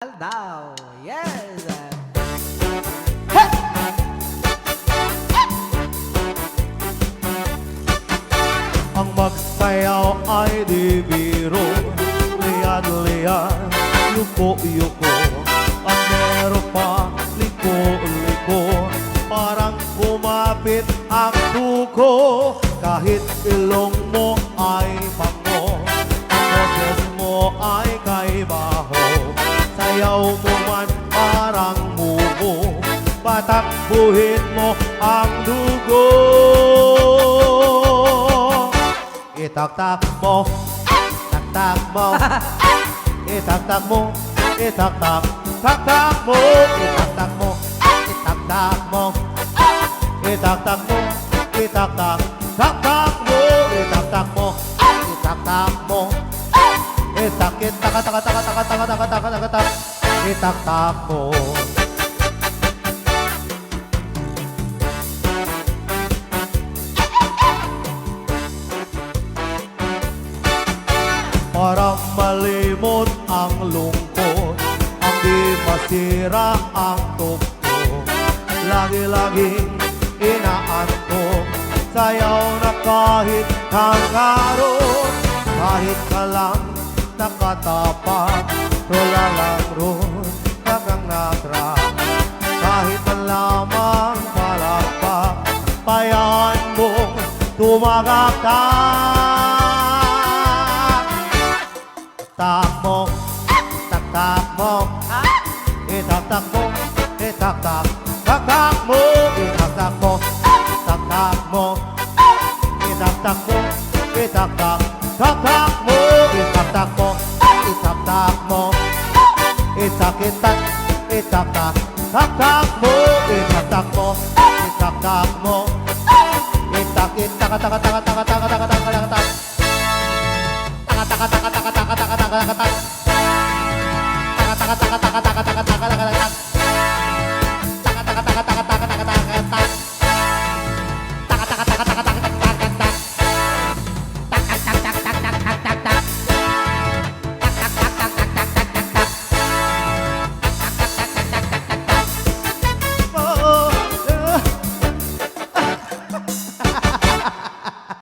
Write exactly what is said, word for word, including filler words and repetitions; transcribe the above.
Now, yes. Hey! Ang magsayaw ay di biro, liad-liad, yuko-yuko, ang meron pa, liko-liko, parang kumapit ang tuko, kahit ilong mo ay pango, ang boses mo ay kaibaho, sayaw mo man parang mumu, patakbuhin mo ang dugo. Itaktak mo, taktak mo, itaktak mo, itaktak, taktak mo, itaktak mo, itaktak mo, itaktak mo, itaktak, taktak mo, itaktak mo, itaktak mo, itakit, taka, taka, taka, taka, taka, taka, taka, taka, tak, itaktak mo. Para malimot ang lungkot, ang di masira ang tukto. Lagi-laging inaantok, sayaw na kahit hangarot, kahit ka lang nakatapat, rula lang ron, kakang natra. Kahit man lamang palakpak, payawan mong tumagaktak. Takmo, taktak mo, itaktak mo, itaktak, taktak mo, itaktak mo, taktak mo, itaktak mo, itaktak, taktak mo, itaktak mo, itaktak mo, itakit, itaktak, taktak mo, itaktak mo, itaktak mo, itakit, taka, taka, taka, taka, taka, taka, taka, taka, taka. Taka, taka, taka, taka, taka, taka, taka, taka, taka. Taka, taka, taka, taka,